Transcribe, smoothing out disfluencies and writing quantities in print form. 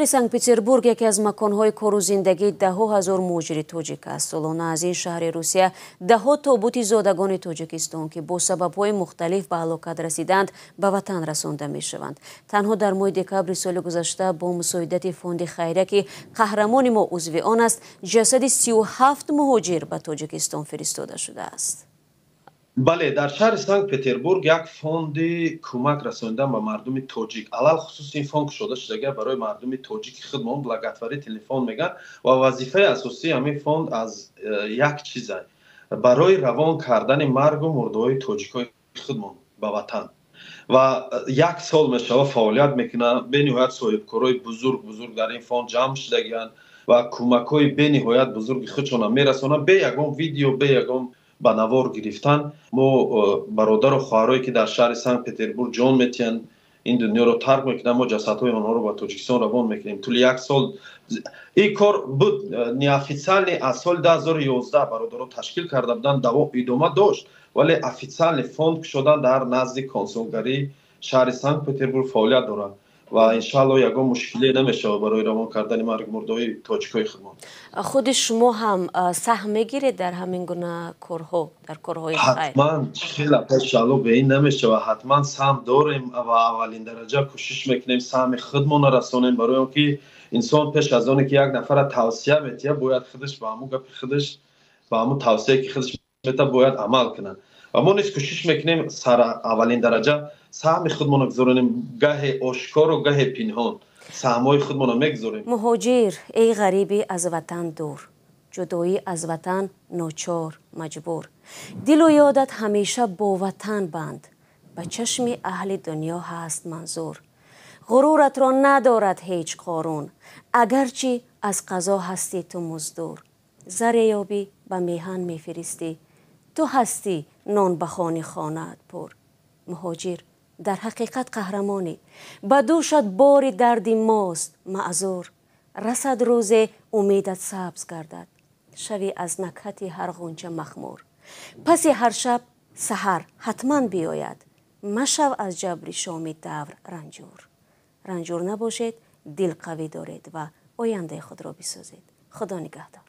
Санкт-Петербург яке аз маконҳои кору зиндагии даҳҳо ҳазор муҳоҷири тоҷик аст. Солона аз ин шаҳри Русия даҳҳо тобути зодагони Тоҷикистон, ки бо сабабҳои мухталиф ба ҳалокат расиданд, ба ватан расонда мешаванд. Танҳо дар моҳи декабри соли гузашта бо мусоидати фонди хайрия, ки қаҳрамони мо узви он аст, ҷасади 37 муҳоҷир ба Тоҷикистон фиристода шудааст. Бале, дар шаҳри Санкт Петербург як фонди кӯмак расонидан ба мардуми тоҷик, алалхусус ин фонд кушода шудага барои мардуми тоҷики худмон, благотворительный фонд мегӯянд, ва вазифаи асосии ҳамин фонд аз як чиза: барои равон кардани маргу мурдаҳои тоҷикҳои худмон ба ватан. Ва як сол мешава фаъолият мекунад. Бениҳоят соҳибкорҳои бузург бузург дар ин фонд ҷамъ шудагианд ва кӯмакҳои бениҳоят бузурги худшонам мерасонанд, бе ягон видео, бе ягон ба навор гирифтан. Мо бародару хоҳарое, ки дар шаҳри Санкт Петербург ҷон метиҳанд, ин дунёро тарк мекунанд, мо ҷасадҳои онҳоро ба Тоҷикистон равон мекунем. Тӯли як сол ин кор буд, неофициальный, аз соли 2011 бародаро ташкил карда буданд, идома дошт, вале официальный фонд кушодан, дар назди консулгарии шаҳри Санкт Петербург фаъолият дорад ва иншаалло ягон мушкиле намешавад барои равон кардани марги мурдаҳои тоҷикҳои худмон. Худи шумо ҳам саҳм мегиред дар ҳамин гуна корҳо, дар корҳои хайр? Ҳатман, хеле иншаалло бе ин намешавад. Ҳатман саҳм дорем ва аввалин дараҷа кӯшиш мекунем саҳми худмонро расонем, барои он ки инсон пеш аз оне ки як нафара тавсия метиҳад, бояд худаш ба ҳамун гапи худаш, ба ҳамун тавсияе ки худаш метавад, бояд амал кунад. Ва мо низ кӯшиш мекунем сар аввалин дараҷа саҳми худмонро гузоронем, гаҳе ошкору гаҳе пинҳон саҳмҳои худмонро мегузорем. Муҳоҷир, эй ғарибӣ аз ватан дур, ҷудоӣ аз ватан ночор маҷбур, дилу ёдат ҳамеша бо ватан банд, ба чашми аҳли дунё ҳаст манзур. Ғуруратро надорад ҳеҷ Қорун, агарчи аз қазо ҳастӣ ту муздур. Заре ёбӣ, ба меҳан мефиристӣ, ту ҳастӣ нон ба хони хонаат пур. Муҳоҷир, дар ҳақиқат қаҳрамонӣ, ба дӯшат бори дарди мост, маъзур. Расад рӯзе, умедат сабз гардад, шавӣ аз накҳати ҳар ғунча махмур. Паси ҳар шаб саҳар ҳатман биёяд, машав аз ҷабри шоми давр ранҷур. Ранҷур набошед, дил қавӣ доред ва ояндаи худро бисозед. Худо нигаҳдор.